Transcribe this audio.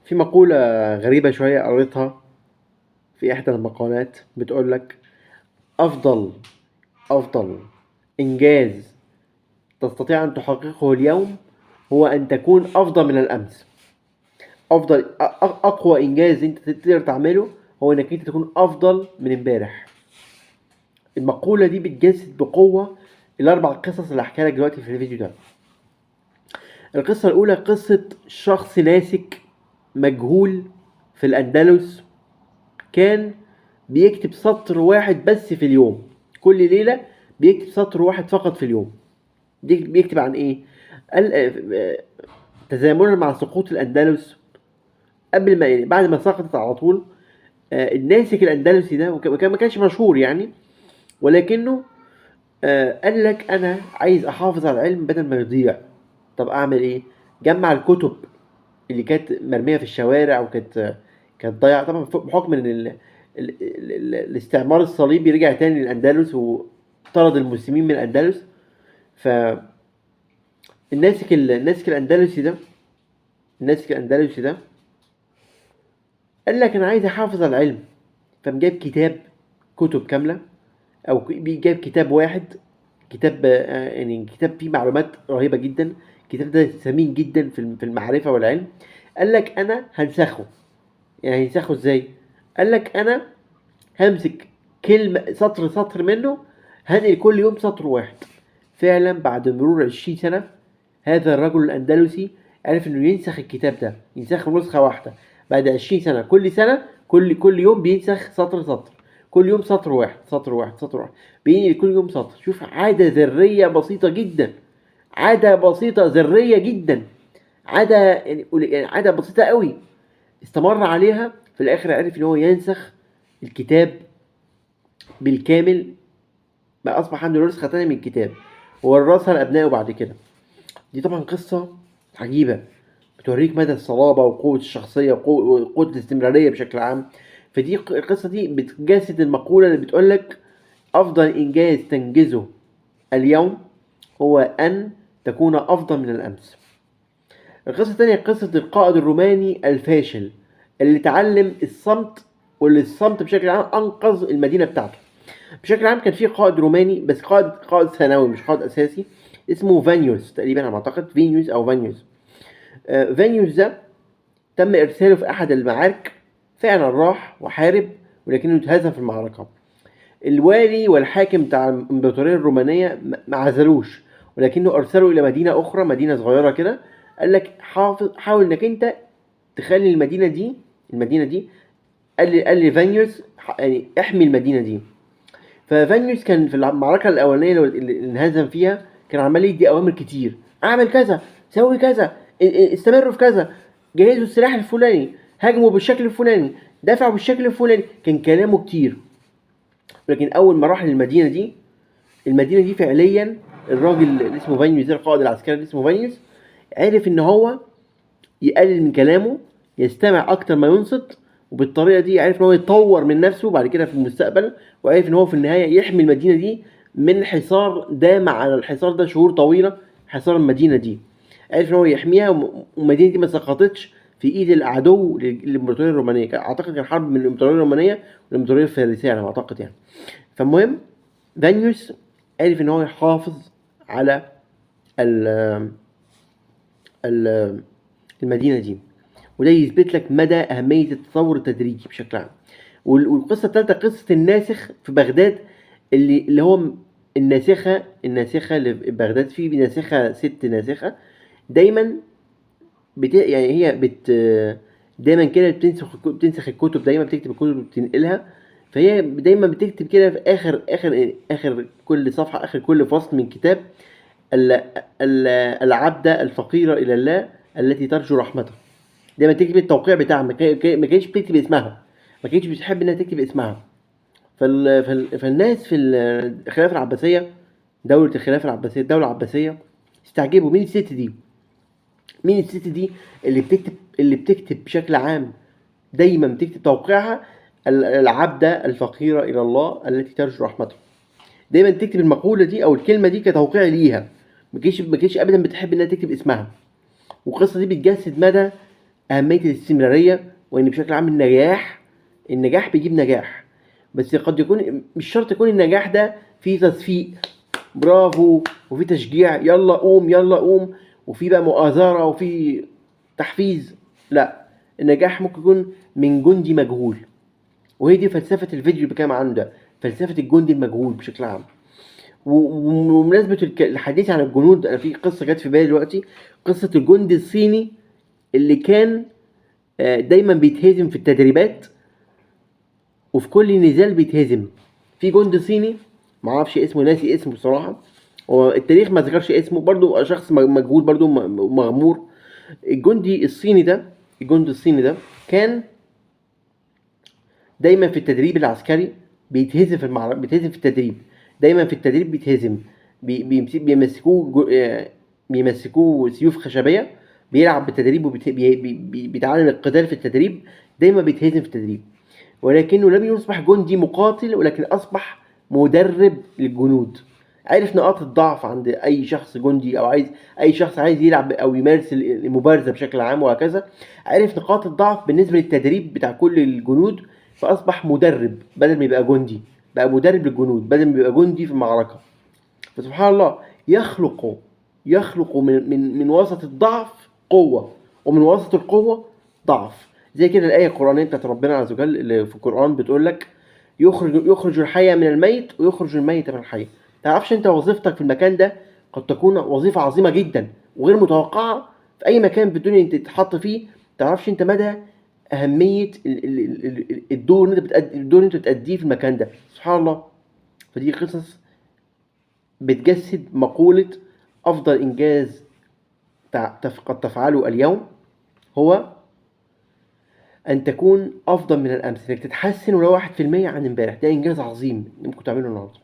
في مقولة غريبة شوية قريتها في إحدى المقالات بتقولك أفضل أفضل إنجاز تستطيع أن تحققه اليوم هو أن تكون أفضل من الأمس. أفضل أقوى إنجاز أنت تقدر تعمله هو أنك أنت تكون أفضل من امبارح. المقولة دي بتجسد بقوة الأربع قصص اللي هحكيها لك دلوقتي في الفيديو ده. القصة الأولى قصة شخص ناسك مجهول في الأندلس، كان بيكتب سطر واحد بس في اليوم، كل ليلة بيكتب سطر واحد فقط في اليوم. بيكتب عن إيه؟ قال تزامنا مع سقوط الأندلس، قبل ما يعني بعد ما سقطت على طول، الناسك الأندلسي ده ما كانش مشهور يعني، ولكنه قال لك أنا عايز أحافظ على العلم بدل ما يضيع. طب أعمل إيه؟ جمع الكتب اللي كانت مرمية في الشوارع وكانت ضايعة، طبعا بحكم إن الاستعمار الصليبي رجع تاني للأندلس وطرد المسلمين من الأندلس. ف الناسك الأندلسي ده، الناسك الأندلسي ده قال لك أنا عايز أحافظ على العلم، فقام جايب كتاب، كتب كاملة، أو جايب كتاب واحد، كتاب، يعني كتاب فيه معلومات رهيبة جدا، الكتاب ده ثمين جدا في المعرفة والعلم. قال لك أنا هنسخه. يعني هنسخه إزاي؟ قال لك أنا همسك كلمة سطر سطر منه، هنقل كل يوم سطر واحد. فعلا بعد مرور 20 سنة هذا الرجل الأندلسي عرف إنه ينسخ الكتاب ده، ينسخه نسخة واحدة. بعد 20 سنة كل سنة كل يوم بينسخ سطر سطر، كل يوم سطر واحد، سطر واحد، سطر واحد، بينقل كل يوم سطر. شوف عادة ذرية بسيطة جدا، عادة بسيطة ذرية جدا، عادة يعني يعني عادة بسيطة قوي استمر عليها، في الآخر عرف إن هو ينسخ الكتاب بالكامل، بقى أصبح عنده نسخة تانية من الكتاب وورثها لأبنائه بعد كده. دي طبعا قصة عجيبة بتوريك مدى الصلابة وقوة الشخصية وقوة الاستمرارية بشكل عام. فدي القصة دي بتجسد المقولة اللي بتقولك أفضل إنجاز تنجزه اليوم هو أن تكون أفضل من الأمس. القصة الثانية قصة القائد الروماني الفاشل اللي تعلم الصمت، واللي الصمت بشكل عام أنقذ المدينة بتاعته. بشكل عام كان في قائد روماني، بس قائد ثانوي مش قائد أساسي، اسمه فانيوس تقريبا على ما أعتقد، فينيوس أو فانيوس. فانيوس ده تم إرساله في أحد المعارك، فعلا راح وحارب ولكنه اتهزم في المعركة. الوالي والحاكم بتاع الإمبراطورية الرومانية ما عزلوش، ولكنه أرسله إلى مدينة أخرى، مدينة صغيرة كده، قال لك حاول إنك أنت تخلي المدينة دي، المدينة دي قال لي فانيوس يعني احمي المدينة دي. ففانيوس كان في المعركة الأولانية اللي انهزم فيها كان عمال يدي أوامر كتير، أعمل كذا، سوي كذا، استمروا في كذا، جهزوا السلاح الفلاني، هاجموا بالشكل الفلاني، دافعوا بالشكل الفلاني، كان كلامه كتير. لكن أول ما راح للمدينة دي، المدينة دي فعليا الراجل اللي اسمه فانيوس ده، القائد العسكري اللي اسمه فانيوس، عرف إن هو يقلل من كلامه، يستمع أكتر ما ينصت، وبالطريقة دي عرف إن هو يطور من نفسه بعد كده في المستقبل، وعرف إن هو في النهاية يحمي المدينة دي من حصار دام على الحصار ده شهور طويلة، حصار المدينة دي عرف إن هو يحميها، والمدينة دي ما سقطتش في إيد العدو للإمبراطورية الرومانية. أعتقد كان حرب من الإمبراطورية الرومانية والإمبراطورية الفارسية على ما أعتقد يعني. فالمهم فانيوس عرف إن هو يحافظ على المدينة دي، وده يثبت لك مدى أهمية التطور التدريجي بشكل عام. والقصة التالتة قصة الناسخ في بغداد، اللي هو الناسخة اللي في بغداد، في ناسخة، ست ناسخة دايما بت-، يعني هي بت-، دايما كده بتنسخ الكتب، دايما بتكتب الكتب وبتنقلها، فهي دايما بتكتب كده في آخر كل صفحة، آخر كل فصل من كتاب، العبدة الفقيرة إلى الله التي ترجو رحمته. دايما تكتب التوقيع بتاعها، ما كانتش بتكتب اسمها، ما كانتش بتحب إنها تكتب اسمها. فالناس في الخلافة العباسية، دولة الخلافة العباسية، الدولة العباسية، استعجبوا مين الست دي؟ مين الست دي اللي بتكتب بشكل عام دايما بتكتب توقيعها العبدة الفقيرة إلى الله التي ترجو رحمته. دايما تكتب المقولة دي أو الكلمة دي كتوقيع ليها، ما كانتش أبدا بتحب إنها تكتب اسمها. والقصة دي بتجسد مدى اهمية الاستمرارية، وان بشكل عام النجاح بيجيب نجاح، بس قد يكون مش شرط يكون النجاح ده فيه تصفيق برافو وفي تشجيع يلا قوم يلا قوم، وفي بقى مؤازرة وفي تحفيز. لا، النجاح ممكن يكون من جندي مجهول، وهي دي فلسفة الفيديو اللي بتكلم عنه ده، فلسفة الجندي المجهول بشكل عام. وبمناسبة الحديث عن الجنود، أنا في قصة جت في بالي دلوقتي، قصة الجندي الصيني اللي كان دايما بيتهزم في التدريبات، وفي كل نزال بيتهزم. في جندي صيني معرفش اسمه، ناسي اسمه بصراحة، هو التاريخ ما ذكرش اسمه، برضو شخص مجهول برضو مغمور. الجندي الصيني ده كان دايما في التدريب العسكري بيتهزم في المعركة، بيتهزم في التدريب، دايما في التدريب بيتهزم، بيمسكوه سيوف خشبية، بيلعب بالتدريب بيتعلم القتال في التدريب، دايما بيتهزم في التدريب. ولكنه لم يصبح جندي مقاتل، ولكن أصبح مدرب للجنود. عرف نقاط الضعف عند أي شخص جندي، أو أي شخص عايز يلعب أو يمارس المبارزة بشكل عام وهكذا. عرف نقاط الضعف بالنسبة للتدريب بتاع كل الجنود، فأصبح مدرب بدل ما يبقى جندي، بقى مدرب للجنود بدل ما يبقى جندي في المعركة. فسبحان الله، يخلق من وسط الضعف قوة، ومن وسط القوة ضعف. زي كده الآية القرآنية بتاعت ربنا عز وجل اللي في القرآن بتقول لك يخرج الحي من الميت ويخرج الميت من الحي. تعرفش انت وظيفتك في المكان ده قد تكون وظيفة عظيمة جدا وغير متوقعة في أي مكان في الدنيا انت تتحط فيه. تعرفش انت مدى أهمية الدور اللي انت بتأدي، الدور اللي انت بتأديه في المكان ده. سبحان الله. فدي قصص بتجسد مقولة أفضل إنجاز قد تفعله اليوم هو أن تكون أفضل من الأمس، إنك تتحسن ولو 1% عن امبارح. ده إنجاز عظيم ممكن تعمله النهاردة.